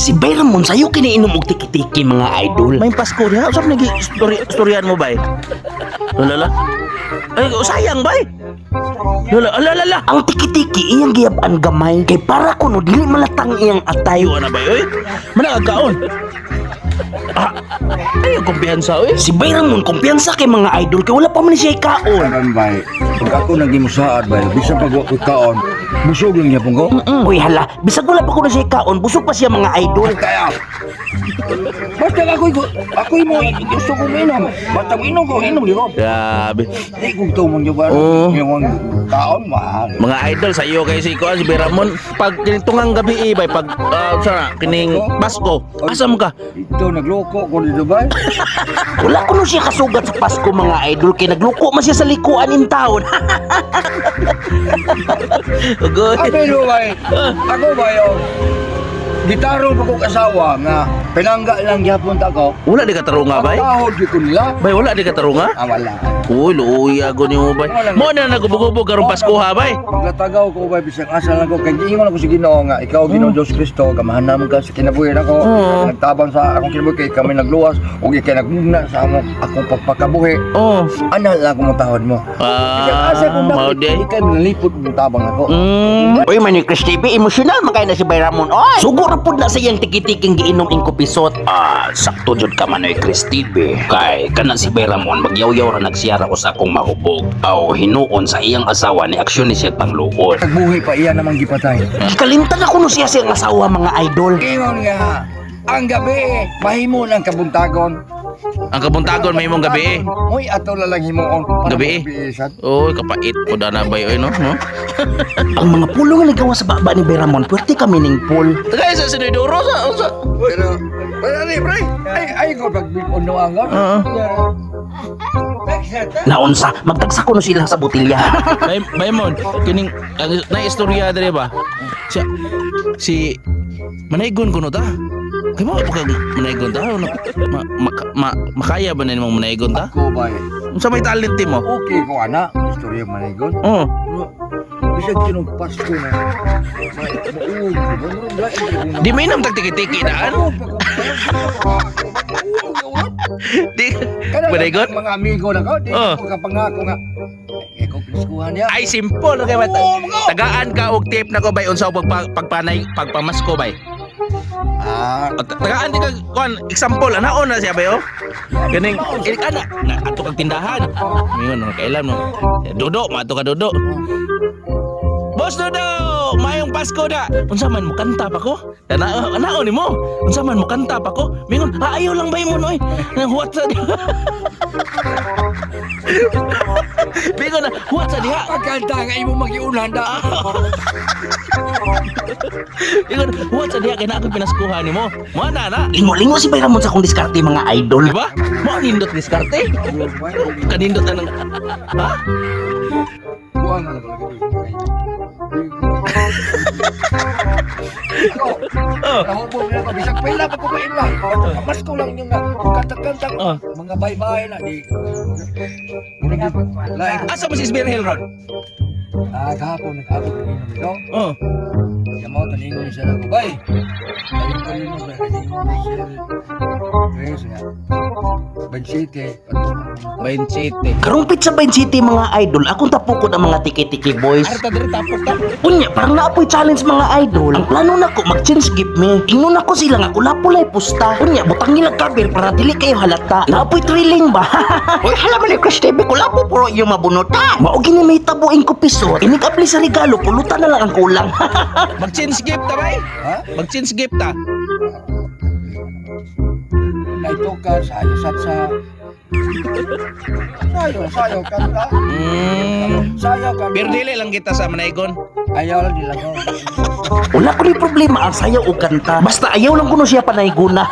Si Bayramon sayo kiniinom og tiki-tiki, mga idol. May Pasko diha. Usap nagi story storyan mo, bay. Lala. Ay, sayang, bay. Lala, ala, ala. Ang tiki-tiki iyang giyab-an gamay kay para kuno dili malatang iyang atay. Ayo na, bay, oy. Managkaon. Ah, ay, kumpiyansa, oy. Si Bayramon kumpiyansa kay mga idol kay wala pa man siya kaon. Karon bay, pag ako nagimusaad bay, bisan pag wa ko kaon, busog lang gyapon ko. Uy hala, bisag wala pa kuno siya kaon, busog pa siya, mga idol. Kaya basta ako ako mo gusto ko minom. Basta inom ko, inom di ko. Grabe. Di ko tumong yung Oo. yung kaon mahal. Mga idol, sa iyo kay si Kuan, si Bayramon. Pag kinitungang gabi eh, bay, pag sana kining Pasko, asa mo ka? Ito nagloko ko dito bay. Wala kuno siya kasugat sa Pasko, mga idol, kay nagluko man siya sa likuan in town. Ugoy. Pero bay, ako bay oh. Gitaro pa kong asawa nga pinangga lang gyapon ta ko. Wala di ka tarunga, bay? Tahod gyud ko nila. Bay, wala di ka tarunga? Ah, wala. Uy, luuya ko nimo, bay. Mo na nagubog-ubog karong Pasko ha, bay. Maglatagaw ko bay bisag asa lang ko kay giingon ako sa Ginoo nga ikaw, Ginoo Dios Kristo, kamahanan ka sa kinabuhi nako. Nagtabang sa akong kinabuhi kay kami nagluwas ug ikay nagmugna sa among akong pagpakabuhi. Oh. Ana lang akong matahod mo. Bisag asa ko Ah, mao dapit di. ikay nalipot mo tabang ako. Uy, man ni Chris TV, emosyonal man kay na si Bayramon. Oy, sugo ra pud na sa iyang tiki-tiking giinom ing kupisot. Ah, sakto jud ka, Manoy Chris TV. Kay kana si Bayramon magyawyaw ra nagsiyara ko sa akong mahubog. Aw hinuon sa iyang asawa ni aksyon ni siya pangluon. Nagbuhi pa iya namang gipatay. Gikalimtan ako no siya sa iyang asawa, mga idol. Ingon nga ang gabi mahimo ng kabuntagon. Ang kabuntagon may imong gabi eh. Uy, ato la lang himuon para Gabi eh. magabi, sad. Uy, kapait po na bay oy no, no? Ang mga pulo nga nagawa sa baba ni Bayramon, pwerte ka meaningful. Tagay sa sinidoro sa unsa? Pero pero ani pre, ay ay ko pag uno ang Oo. Naunsa, magtagsa ko no sila sa botilya. Bay Baymon, kining ang na istorya dire ba? Siya si Manaygon kuno ta. Kay mo pa kag manaygon ta? Ano, Ma, ma, ma, makaya ba na nimong manaygon ta? Ko bay. Unsa may talent mo? Okay ko ana, istorya manigon. Oh. Pero bisag kinong Pasko na. Mauog ko ba? Di may nam tag tiki-tiki daan. Di manaygon? Mga amigo na ko, di Oh. ko kapangako nga. Eh, ko Paskuhan niya. Ay simple kay ba? Oo, mga- Tagaan ka og tip nako bay unsa pagpa, pagpanay pagpamasko bay. Ah, O, tagaan di ka kuan example anaon na siya bay oh. Kaning ini kana na ato kag tindahan. Mingon no kailan no. Dodo maato ka Dodo. Boss Dodo, mayong Pasko da. Unsa man mo kanta pa ko? Ana anaon nimo. Unsa man mo kanta pa ko? Mingon, ah, ayaw lang bay mo noy. Huwat sa diha. Mingon na, huwat sa diha. Pagkanta nga imo magiulan da. Ingon, huwat sa diha kay na ako pinaskuhan nimo. Mo na na. Lingo-lingo si Bayramon sa akong diskarte, mga idol. Di ba? Mo nindot diskarte. Kanindot na ng Ha? Buang na talaga. Oh. Nahubog na ako. Bisag pila pa ko maila. Pasko lang yung nga. Kanta-kanta ko. Oh. Mga baybay na. Di. Lain ko. Asa mo si Sbirhel ron? Ah, kahapon nag-abot ko inom ito. Oh. Yamaw taningon siya na ko. Bay! Ayun ko yun ba? Taningon siya. Ayun siya. Bansite. 27. Karong pizza 27, mga idol, akong tapukod ang mga tiki-tiki boys. Arta diri tapok ta. Unya, parang naapoy challenge, mga idol. Ang plano nako mag-change gift me. Ingnon nako sila nga kulapulay pusta. Unya, butang nila kabir para dili kayo halata. Naapoy thrilling ba? Uy, hala man ni Chris TV, kulapo puro iyong mabunutan. Mao gini may tabuin ko piso. Inikabli sa regalo, pulutan na lang ang kulang. Mag-change gift ta bay. Ha? Mag-change gift ta. Naitukan, sayo satsa. Sayo, sayo kanta. Sayo kanta. Pero dili lang kita sa Manaygon. Ayaw lang nila ko. Wala ko ni problema ang sayaw o kanta. Basta ayaw lang kuno siya panayguna.